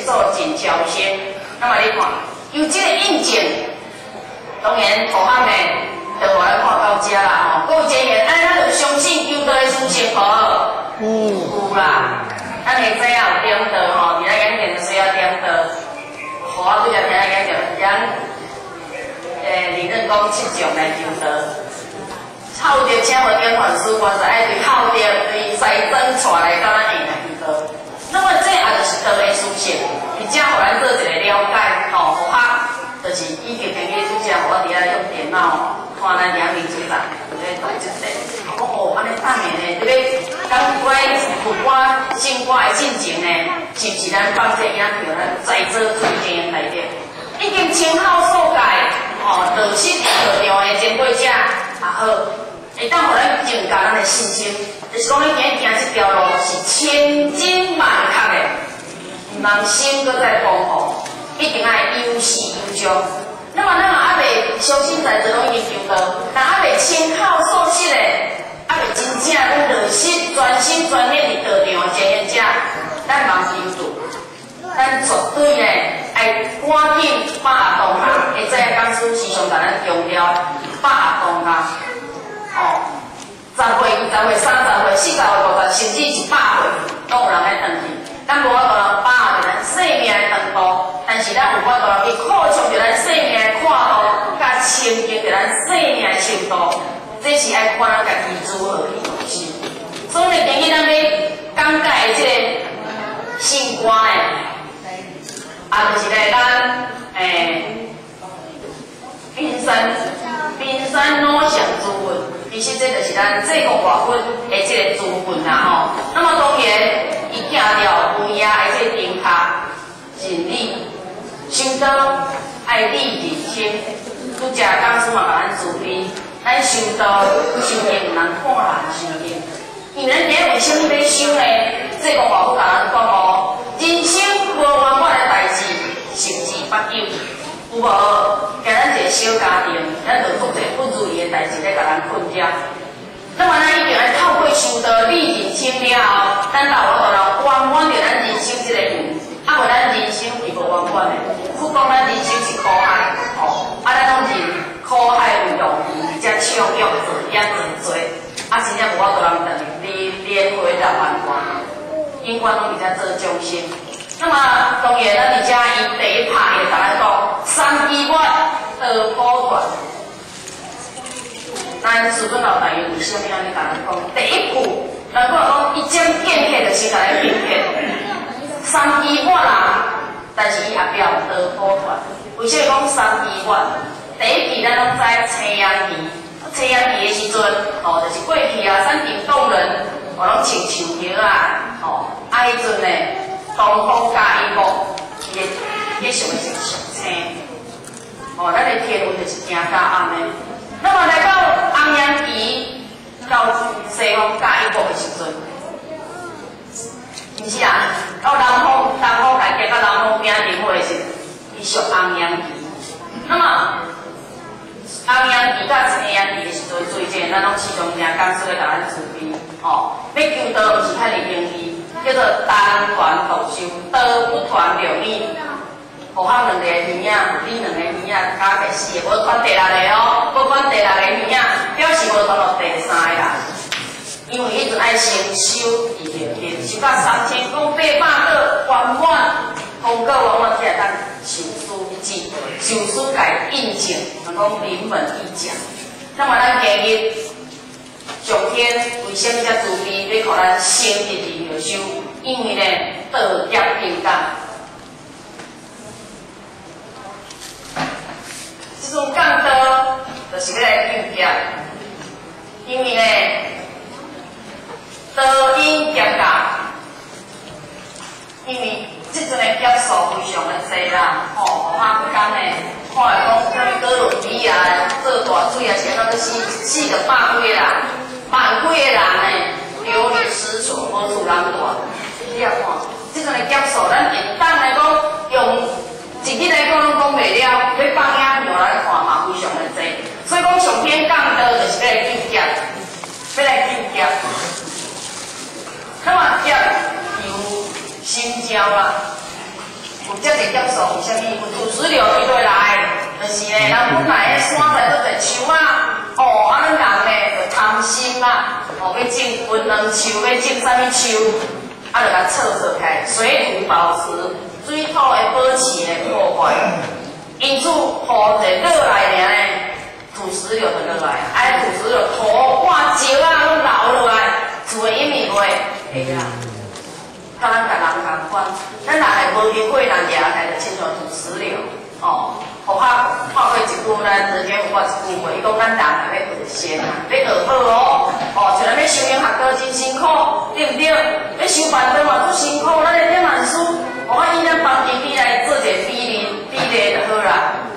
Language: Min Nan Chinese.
数真超生。那麼你看，由這個印證，當然圖項呢，就予咱看到遮啦吼。各位前緣，按咱就相信求道的事實無？有啦。咱會知影有點道吼，佇咱眼前就需要點道。予我拄才聽咱講，咱理論講七種來求道。孝德請無點傳師，原來愛對孝德對西莊帶來到咱下來求道。那麼這也就是道的事實，佇遮予咱做一個了解，吼，予較就是以及今日拄才予我佇遐用電腦看咱楊明組長佇咧讀這個，講哦，按呢等下呢，佇咧講關佛歌聖歌的進前呢，是毋是咱放這影片，咱在座推薦內底，已經親口所蓋，吼，道實道場的前輩者也好，會當予咱增加咱的信心，就是講你今日行這條路是千真萬確的，毋通心閣再恍惚，一定愛有始有終。那麼咱若猶未相信在座攏已經求道，若猶未親口所實的，猶未真正愈落實專心專念佇道場的經營者，咱茫求助，咱絕對呢愛趕緊把握當下。會知影講師時常共咱強調把握當下。哦，10歲、20歲、30歲、40歲、50，甚至100歲，攏有人愛轉去。咱無法度人把握著咱生命的長度，但是咱有法度人去擴充著咱生命的闊度，佮清淨著咱生命的深度。這是愛看咱家己如何去用心。所以今日咱欲講解的這個聖歌呢，啊，就是咧咱冰山老上諸佛，其實這就是咱濟公活佛的這個諸佛啦吼。那麼當然，伊行著有影的這個燈跤真理，修道愛理認清。拄才講師嘛共咱慈悲，咱修道修行毋通看人修行，因為咱今日為啥物欲修呢？濟公活佛共咱講哦，人生無圓滿的代誌，十之八九。有無？今咱一個小家庭，咱就足濟不如意的代誌咧，共咱困擾。那麼咱一定愛透過修道理認清了後，咱才有法度來圓滿著咱人生這個緣。啊，無咱人生是無圓滿的。佛講咱人生是苦海，吼，啊，咱攏認苦海為樂園，佇遮暢欲做業做濟，啊，真正無法度人轉去輪迴六萬段，永遠攏佇遮做眾生。那麼當然，咱佇遮伊第一拍會共咱講三期末道普傳。咱師尊老大爺為啥物按呢共咱講？第一句，咱講講一針見血，就是共咱見血。三期末啦，但是伊後壁有道普傳。為啥講三期末？第一期咱攏知青陽期，青陽期的時陣，吼，就是過去啊，山頂洞人，哦，攏穿樹葉啊，吼，啊，彼陣呢，東方加一木，伊的吉祥的是上青，哦，咱的天運就是行較暗的。那麼來到紅陽期到西方加一木的時陣，毋是啊，到南方，東方來行到南方餅頂火的時陣，伊屬紅陽期。那麼紅陽期佮青陽期的時陣，最近咱攏時常聽講師咧共咱慈悲，吼，欲求道毋是遐爾容易。叫做單傳獨修，道不傳兩耳。予咱兩個耳仔，你兩個耳仔加起四個，無傳第六個哦，無傳第六個耳仔，表示無傳予第三個人。因為彼陣愛先修二行經，修到3800個圓滿，功過圓滿才會當受師指，受師共印證，人講臨門一腳。那麼咱今日上天為啥物遮慈悲，欲予咱先得二後修？因為呢，道業平等。這種降道就是欲來救劫，因為呢，道因劫教，因為這陣的劫數非常的濟啦，吼，予我規工呢，看會講啥物哥倫比亞做大水啊，是按怎閣死死著百幾個人，萬幾個人呢，流離失所，無厝通蹛。你也看，這陣的劫數，咱會當來講用一日來講攏講袂了，欲放影片來看嘛，非常的濟。所以講上天降道就是欲來救劫，欲來救劫。那麼劫由心造啊，遮濟業數，為啥物？有土石流對落來，就是咧，人本來彼山內足濟樹啊，哦，啊，咱人咧就貪心啊，哦，欲種檳榔樹，欲種啥物樹，啊，就共挫挫起來，水土保持，水土的保持的破壞，因此雨一落來爾呢，土石流就落來，啊，土石流土瓦石啊，攏流落來，厝會淹去袂？會啊。佮咱別人仝款，咱若會無經過人舉起來，就親像土石流，哦。予我看過一句，咱昨天有看一句話，伊講咱人若欲學仙啊，欲學好哦，哦，像咱欲修行學道真辛苦，對毋對？欲修辦道嘛足辛苦，咱的點萬師，予我以咱房間比來做一個比例，比例就好啦。